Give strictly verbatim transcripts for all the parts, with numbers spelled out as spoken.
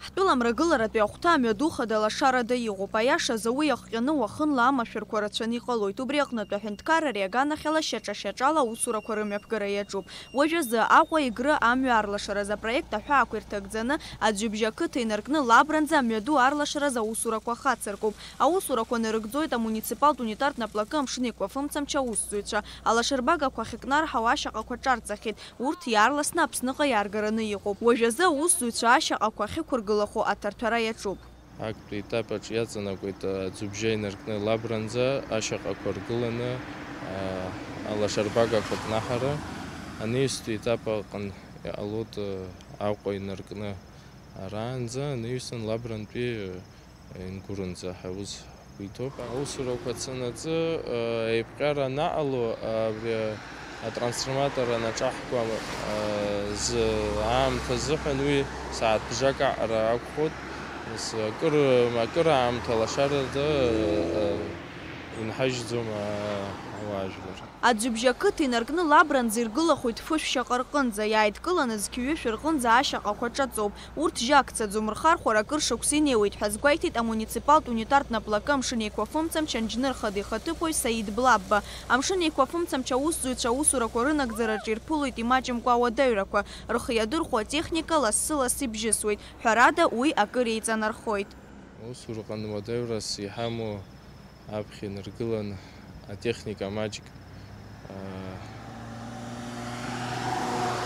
Ҳтәыла мрагыларатәи ахәҭа амҩаду хада лашарада иҟоуп. Аиашазы, уи иахҟьаны уахынла амашәырқәа рацәаны иҟалоит. Убри аҟнытә аҳәынҭқарра аганахьала шьаҿа-шьаҿала аусурақәа рымҩаԥгара иаҿуп. Уажәазы Аҟәа Егры амҩа арлашараз апроект аҳәаақәа ирҭагӡаны, Аӡҩыбжьа ақыҭа инаркны Лабранӡа амҩаду арлашараз аусурақәа хацыркуп. Аусурақәа нарыгӡоит амуниципалтә унитартә наплакы амшын еиқәафымцамч аусзуҩцәа. Алашарбагақәа ахьыкнарҳау ашьаҟақәа ҿарҵахьеит. Урҭ иаарласны Аԥсныҟа иааргараны иҟоуп. Уажәазы аусзуҩцәа ашьаҟақәа ахьықәыргылахо аҭарҭәара иаҿуп. Актәи етап аҿы иаҵанакуеит, а, Ӡҩыбжьа инаркны Лабранӡа ашьаҟақәа ргыланы, а, алашарбагақәа кнаҳара. Анаҩстәи етап аҟны иҟалоит, а, Аҟәа инаркны араанӡа, анаҩсан Лабрантәи, а, Ингурынӡа ҳәа аус ҳгәы иҭоуп. Аусурақәа цанаҵы, а, еиԥҟьара анаҟало, а, абри, а, атрансформатор анаҿаҳкуа, а, зы аамҭа азыҳәан уи сааҭ бжак аҟара акәхоит. Нас акыр, акыр аамҭа лашарада, а, инҳажьӡом, а, ауаажәлар. Аӡҩыбжьа ақыҭа инаркны Лабранӡа иргылахоит фышә шьаҟа рҟынӡа, иааидкыланы зқьи ҩышәи рҟынӡа ашьаҟақәа ҿаҵоуп. Урҭ жьакцаӡом, рхархәара акыр шықәса инеиуеит ҳәа азгәеиҭеит амуниципалтә унитартә наплакы амшын еиқәафымцамч анџьныр хада ихаҭыԥуаҩ Саид Блабба. Амшын еиқәафымцамч аусзуҩцәа аусурақәа рынагӡараҿы ирԥылоит имаҷымкәа ауадаҩрақәа, рхы иадырхәо атехника лассы-ласс ибжьысуеит, ҳәарада, уи акыр еиҵанархоит. Аусураҟны уадаҩрас иҳамоу аԥхьа инаргылан атехника маҷк, аа,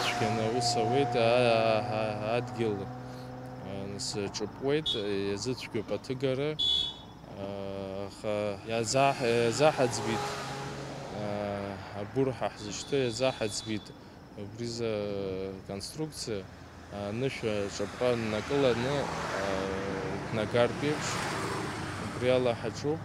цәгьаны аус ауеит, аа, аа, адгьыл, аа, нас ҿыпуеит, иазыцәгьоуп аҭыгара, аа, аха иазаҳ-, иазаҳаӡбеит, аа, абурҳа ҳзышьҭоу иазаҳаӡбеит. Убризы аконструкциа, а, анышә аҿаԥҟа ннакыланы, а, днагартә еиԥш, убри ала ҳаҿуп.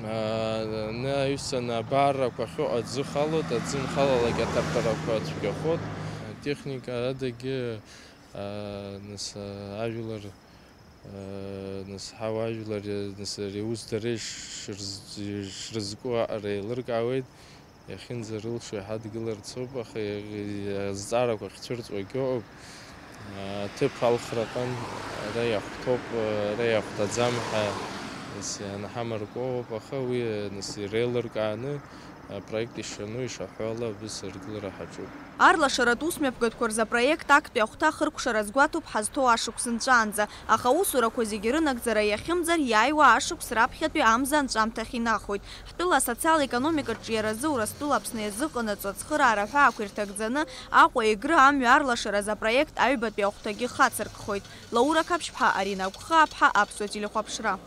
А, анаҩсан абаррақәа ахьыҟоу аӡы халоит, аӡы анхалалак аҭарҭәарақәа цәгьахоит. Атехника адагьы, а, нас, а, ажәлар Нас ҳауаажәлар, нас ари аус дара ишрыз-, ишрызку аҟара еилыркаауеит, иахьынӡарылшо иҳадгыларц ауп, аха иа-, азҵаарақәа ахьцәырҵуагьы ыҟоуп. Аҭыԥ алхра аҟынтә ара иахәҭоуп, ара иахәҭаӡам ҳәа нас ианаҳамаркуа ыҟоуп, аха уи нас иреилыркааны апроект ишану ишаҳәо ала абыс аргылара ҳаҿуп. Арлашаратә усмҩаԥгатәқәа рзы апроект актәи ахәҭа ахыркәшара азгәаҭоуп ҳазҭоу ашықәс нҵәаанӡа, аха аусурақәа зегьы рынагӡара иахьымӡар, иааиуа ашықәс раԥхьатәи амза анҵәамҭахь инахоит. Ҳтәыла асоциал-економикатә ҿиаразы Урыстәыла Аԥсны иазыҟанаҵо ацхыраара аҳәаақәа ирҭагӡаны, Аҟәа Егры амҩа арлашараз апроект аҩбатәи ахәҭагьы хацыркхоит. Лаура Қаԥшьԥҳа, Арина Агәхааԥҳа, Аԥсуа телехәаԥшра.